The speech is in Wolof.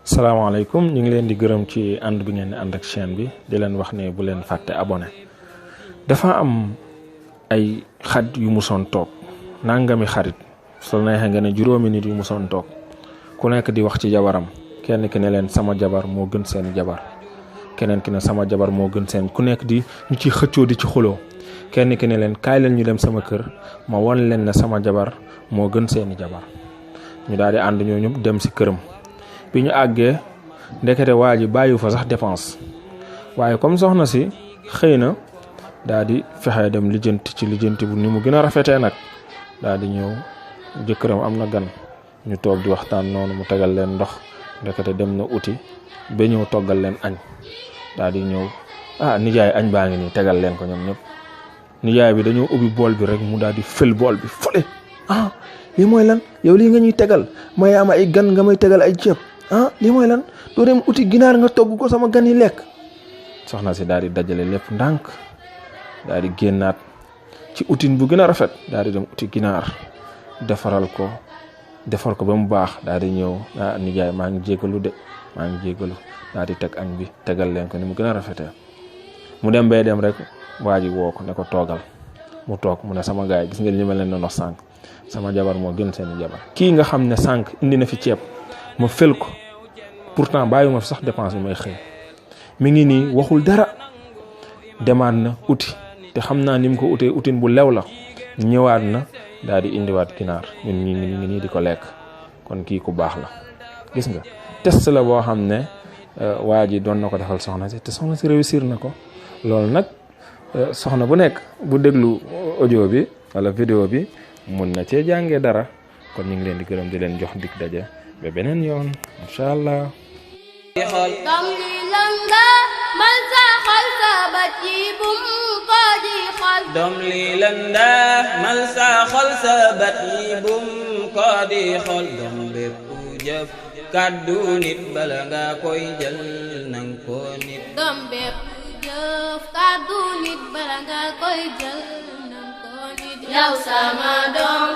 salaamaaleykum ñu ngi leen di gërëm ci ànd bi ngeen di ànd ak chaîne bi di leen wax ne bu leen fàtte abonné dafa am ay xat yu musoon toog nangami xarit sol neexee nga ne juróomi nit yu musoon toog ku nekk di wax ci jabaram kenn ki ne leen sama jabar moo gën seen jabar keneen ki ne sama jabar moo gën seen ku nekk di ñu ci xëccoo di ci xuloo kenn ki ne leen kaay leen ñu dem sama kër ma won leen ne sama jabar moo gën seeni jabar ñu daal di ànd ñoo ñëpp dem si këram bi ñu àggee ndekete waa ji bàyyiwu fa sax dépense waaye comme soxna si xëy na daal di fexe dem lijjanti bu ni mu gën a rafetee nag daal di ñëw jëkkëram am na gan ñu toog di waxtaan noonu mu tegal leen ndox ndekete dem na uti ba ñëw toggal leen añ daal di ñëw nijaay añ baa ngi nii tegal leen ko ñoom ñëpp nijaay bi dañoo ubbi bool bi rek mu daal di fël bool bi fële lii mooy lan yow lii nga ñuy tegal may am ay gan nga may tegal ay ceeb lii mooy lan doo dem uti ginaar nga togg ko sama gan yi lekk. soxna si daal di dajale lépp ndànk daal di génnaat ci utin bu gën a rafet daal di dem uti ginaar defar ko ba mu baax daal di ñëw nijaay maa ngi jégalu daal di teg añ bi tegal leen ko ni mu gën a rafetee mu dem bay dem rek waa ji woo ko ne ko toogal mu toog mu ne sama gaay gis ngeen li ma leen doon wax sànq sama jabar moo gën seen jabar kii nga xam ne sànq indi na fi ceeb ma fël ko pourtant bàyyiwuma fi sax dépense bi may xëy mi ngi nii waxul dara demaat na uti te xam naa ni mu ko utee utin bu lew la ñëwaat na daal di indiwaat ginaar ñun ñi ngi nii di ko lekk kon kii ku baax la gis nga test la boo xam ne waa ji doon na ko defal soxna si te soxna si réussir na ko loolu nag soxna bu nekk bu déglu audio bi wala vidéo bi mun na cee jàngee dara kon ñu ngi leen di gërëm di leen jox dig daje ba beneen yoon incha allah. dom li landa mal sa xol sa bat yi bum ko di xol dom bépp jëf kàddu nit bala nga koy jël nang ko nit dom bépp jëf kàddu nit bala nga koy jël nang ko nit yow sama dom